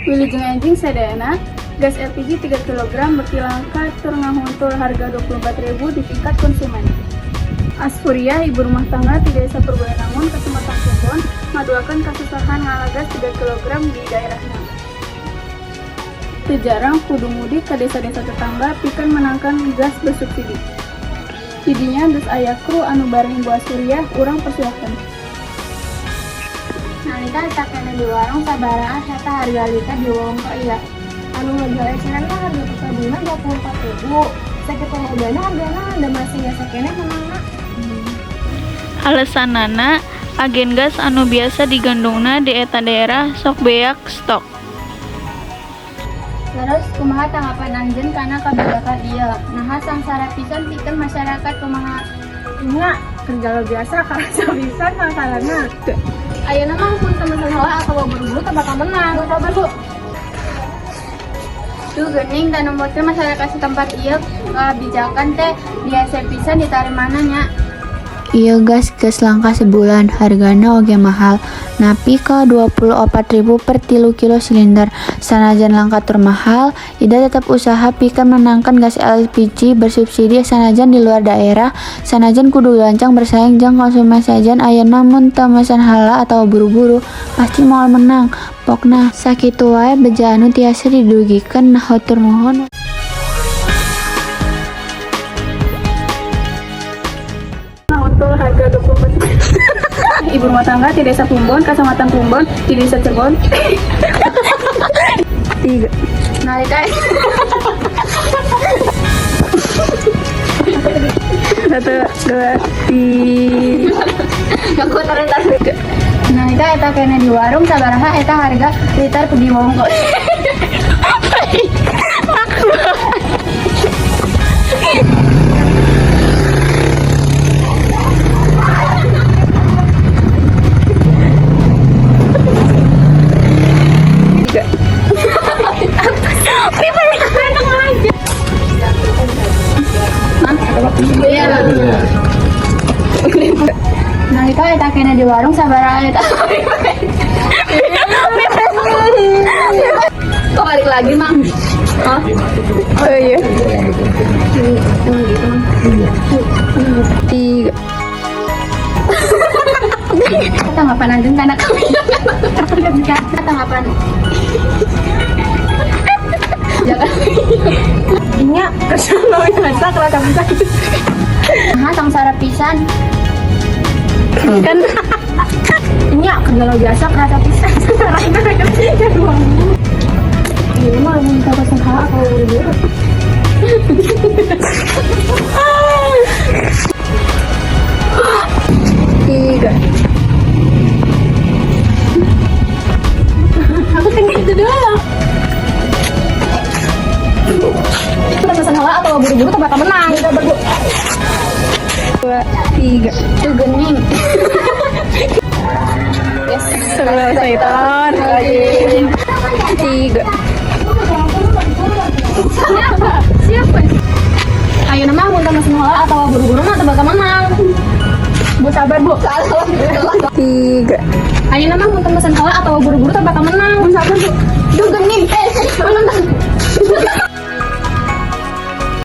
Wilujeng enjing sadayana, gas LPG 3 kg beuki langka tur ngahuntul harga 24.000 di tingkat konsumen. Asfuria, ibu rumah tangga di Desa Purboyanangun, Kecamatan Plumbon, ngaduakeun kasusahan ngala gas 3 kg di daerahna. Teu jarang kudu mudik ke desa-desa tetangga pikeun menangkan gas bersubsidi. Didinya geus aya kru anu bareng Ibu Asfuriah, urang persilahkan. Nalika eta keneh di warung, sabaraha eta harga liter di wongko ieu? Anu ngajual eceran mah harga per bulan 24.000. Sakitu lobana hargana da masih biasa keneh meunangna. Alesanana, agen gas anu biasa digandongna di eta daerah sok beak stok. Terus kumaha tanggapan anjeun kana kebijakan ieu? Naha sangsara pisan pikeun masyarakat, kumaha? Nya kerja lo biasa karasa pisan masalahna. Ayeuna mah mun teu mesen heula atawa buru-buru teu bakal menang. Sabar, Bu. Duh geuning, da numutkeun masyarakat setempat, ieu kebijakan teh biasa pisan ditarimana nya. Ieu gas geus langka sebulan, hargana oge mahal, nepi ka 24.000 per 3 kilo silinder. Sanajan langka tur mahal, Ida tetep usaha pikeun menangkeun gas LPG bersubsidi sanajan di luar daerah, sanajan kudu gancang bersaing jeung konsumen sejen. Ayeuna mun teu mesen heula atawa buru-buru pasti moal menang. Pokna sakitu wae beja anu tiasa didugikeun, hatur nuhun. Ngahuntul harga 24. Ibu rumah tangga di Desa Plumbon, Kecamatan Plumbon, di Desa Cirebon. Tiga. Nalika Satu, dua, tiga. Nalika eta keneh di warung, sabaraha eta harga liter di wongko? Tiga. Iya. Nalika eta keneh di warung, sabaraha eta? Kok balik lagi, Mang? Hah? Oh iya. Tiga. Tanggapan anjeun kana kebijakan, tanggapan jangan. Nya kerja lo biasa kerasa pisan. Nah, sangsara pisan. Kan Nya kerja lo biasa kerasa pisan. Ini mah mun teu mesen heula atawa buru-buru. Tiga. Aku tinggal itu dulu. Teu mesen heula atawa buru-buru teu bakal menang. Sabar, Bu. Dua, tiga. Tuh gening. Selesai. Tiga. Siapa? Ayeuna mah mun teu mesen heula atawa buru-buru mah teu bakal menang. Bu, sabar, Bu. Tiga. Ayeuna mah mun teu mesen heula atawa buru-buru teu bakal menang. Bu, sabar, Bu. Duh gening. Eh, menang.